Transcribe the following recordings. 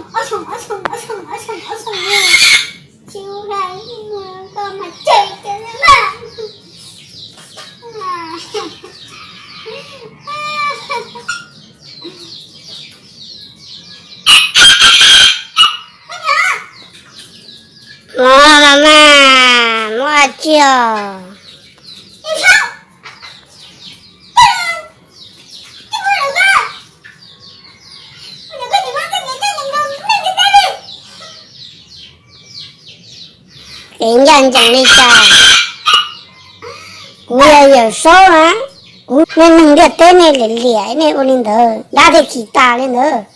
Mog, mas mas muaj dab tsi os? Kev ncaj ncees li cas? Kuv yog Yawm Saub na, kuv, nej neeg ntiaj teb nej liam liam nej ua li ntawd dab thiaj khi tas li ntawd.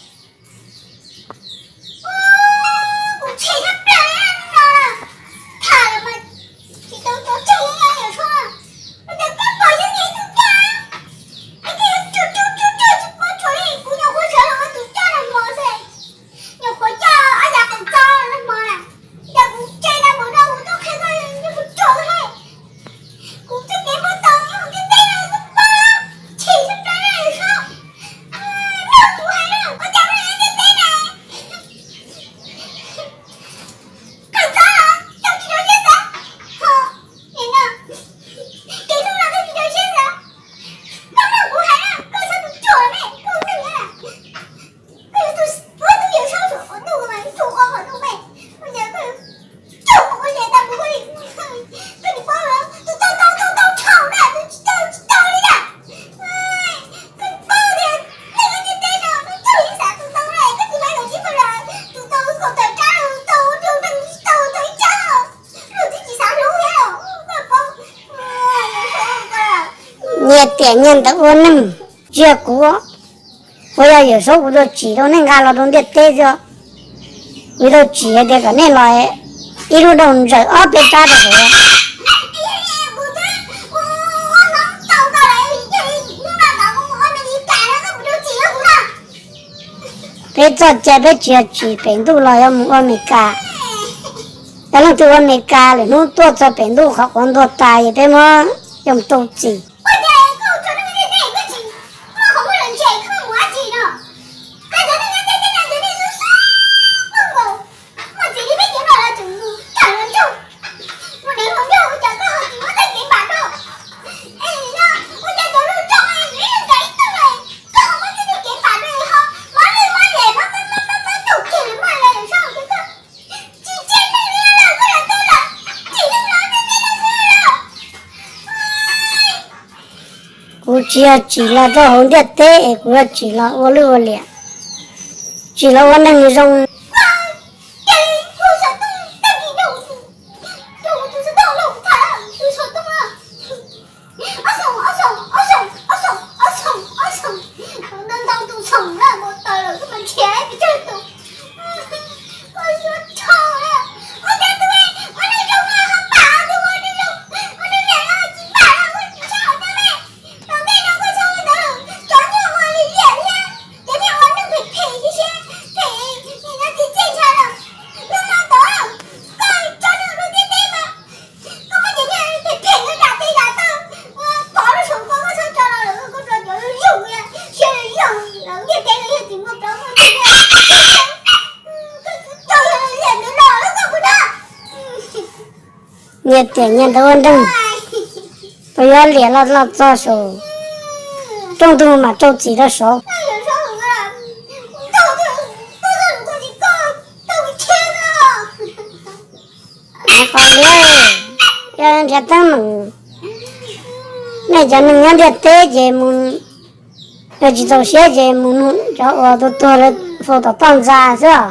Nyias tiam nyias ntawv ua neeg, tsis yog kuv. Kuv yog Yawm Saub, kuv tau tsim rau nej nqa los rau ntiaj teb xwb. Kuv tau tsim hais tias kom nej los ib lub dauj ntsaws ob peb rab rau hauv. Peb txoj cai peb tsis yog tsim pem ntuj los yog mus ua Amelikas. Yog leej twg ua Amelikas lwm hnub tuaj txog pem ntuj qhov quav ntuag tas ces peb muab coj mus rau txim. Kuv tsis yog tsim los rau hauv ntiaj teb es kuv yog tsim los ua lwj ua liam, tsim los ua neeg zoo. Nyias tiam nyias ntawv ua neeg, tau yuav liam los los txog saum rooj ntug mas rau txim rau saud. Liab, yog nrhiav teeb meem, nej cov neeg nyob ntiaj teb ces mus, yog tsis txaus siab ces mus nug cov uas tuag tuag lawv faus tom toj ntxa xwb,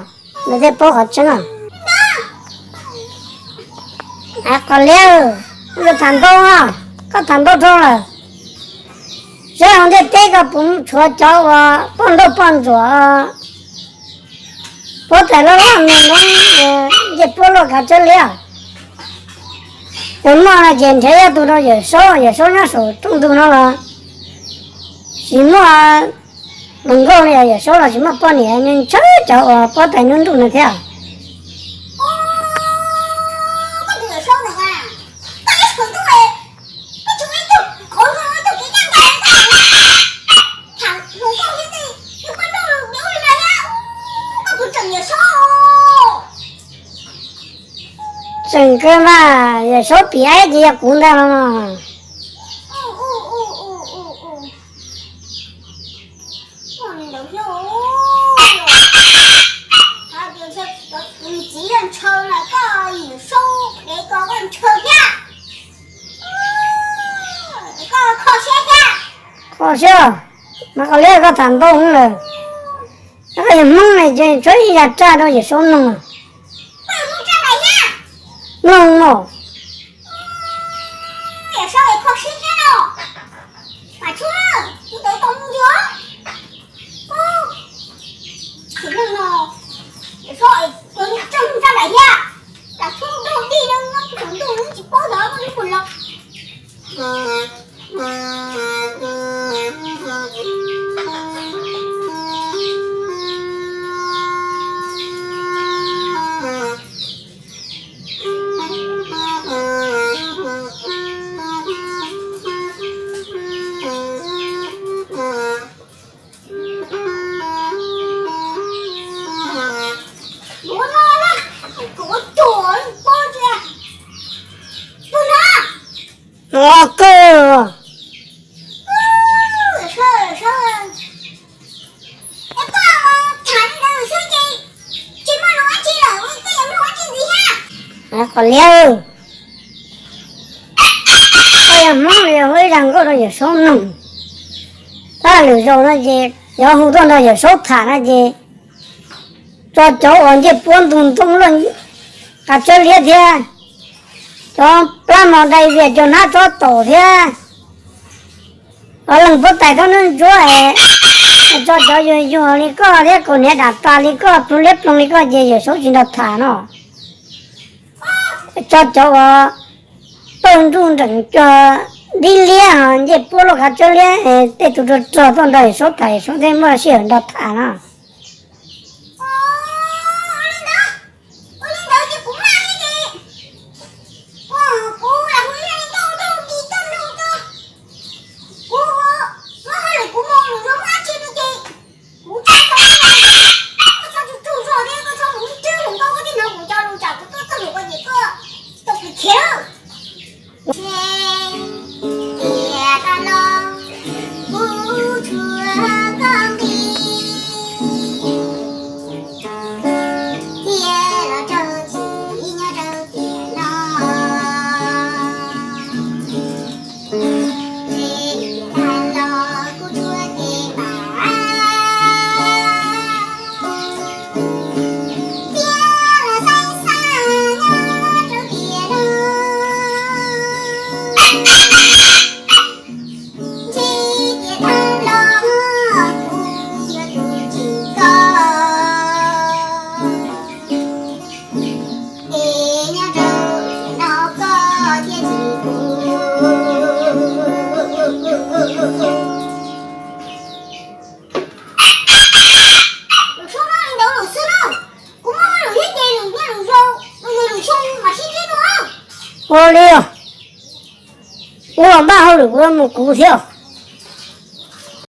lawv thiaj paub qhov tseeb. Qos Liab, koj tham ntau, koj tham ntau dhau lawm. Saib hauv ntiaj teb koj puas tshuav cov uas poj nrauj poj ntsuam, puab tais loj loj nug noob, ncej puab luaj kav tsawb liab. Yog muaj no ces nrhiav ib tug rau Yawm Saub, Yawm Saub nyob saum rooj ntug no los tsis muaj hluas nkauj li, Yawm Saub los tsis muaj poj niam, ntshaw cov uas puab tais noob nruj no thiab. Tseem kawg mas, Yawm Saub pim aib ces yog kuv ntag los mas. Kho siab, mas Qos Liab koj tham ntau heev lawm. Koj yog Hmoob ne ces tshuav ib zaj raj rau Yawm Saub mloog. Mloog mog. Ua kawg. Qos Liab, koj yog Hmoob los yog hu ib zaj nkauj rau Yawm Saub mloog. Tab lwm zaus no ces yog hu tuaj nrog Yawm Saub tham no ces tso cov uas ncej puab ntug ntoo luaj kav tsawb liab thiab, cov plab mos dai vias cov hnab tsob taum thiab, cov leej puab tais thab nub ntsuab es, tso cov yuag yuag li koj thiab kaus hniav dam tas li koj, ploog liab ploog li koj ces Yawm Saub tsis nrog tham no. Tso cov uas pawg nruj nreem cog dib liab, ncej puab luaj kav tsawb liab, tej tus rog rog tuaj nrog Yawm Saub tham, Yawm Saub thiaj muaj sij hawm nrog tham no. Ua li, ua npaj hauj lwm ua mus kuv thiab.